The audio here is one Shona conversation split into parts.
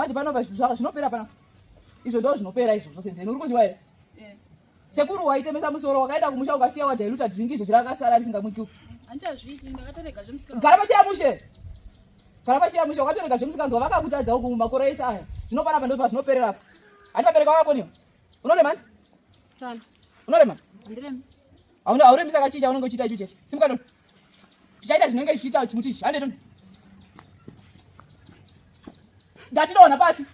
Manje pano zvinopera pano. Izvo ndo zvinopera izvo zvosenzeni. Uri kuziwa here? Eh. Sekuru waitemesa musoro wakaenda kumusha ukasiya wadailuta drink izvo zvirakasara risingamwiki. Handichazviiti ndakatorega zvemusikanzwa. Gara pacheya mushe. Gara pacheya mushe wakatorega zvemusikanzwa vakakutadza uku makore ese aya. Zvino panapa ndo pazvinoperera apa. Handi vabereka vakakoniwa. Unorema ndi? Sana. Unorema? Handiremi. Hauna hauremi saka chii chaunenge uchiita icho cheche. Simuka tono. Tichaita zvinenge zvichiita chimuti ichi. Hande tono. Ndatidonha pasi.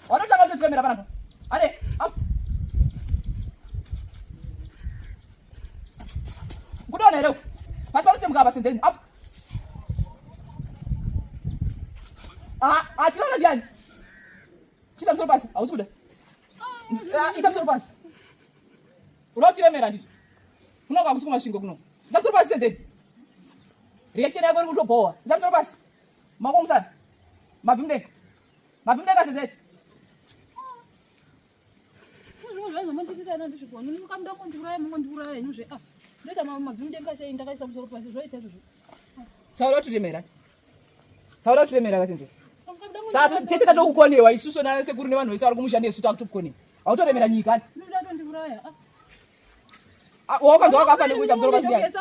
Wanotanga kutotiremera panapa. Hande. Up. Kudonha here uku? Pasi panotsemuka apa senzeni. Up. Ah, ah, tinoona ndiani? Chisa musoro pasi. Hausi kuda. Ah, isa musoro pasi. Unotiremera ndizvo. Kuno kwakusi kumasvingo kuno. Isa musoro pasi senzeni. Reaction yako iri kutobhowa. Isa musoro pasi. Maoko musana. Mabvi mudenga. Mabvi mudenga senzeni. Saura utiremera. Saura utiremera kasenze. Saka tese tatokukonewa isusu nana sekuru nevanhu vese vari kumusha nesu takutokukonewa. Hautoremera nyika ati. Ah, wakanzwa wakafa nekuisa musoro pasi ndiani?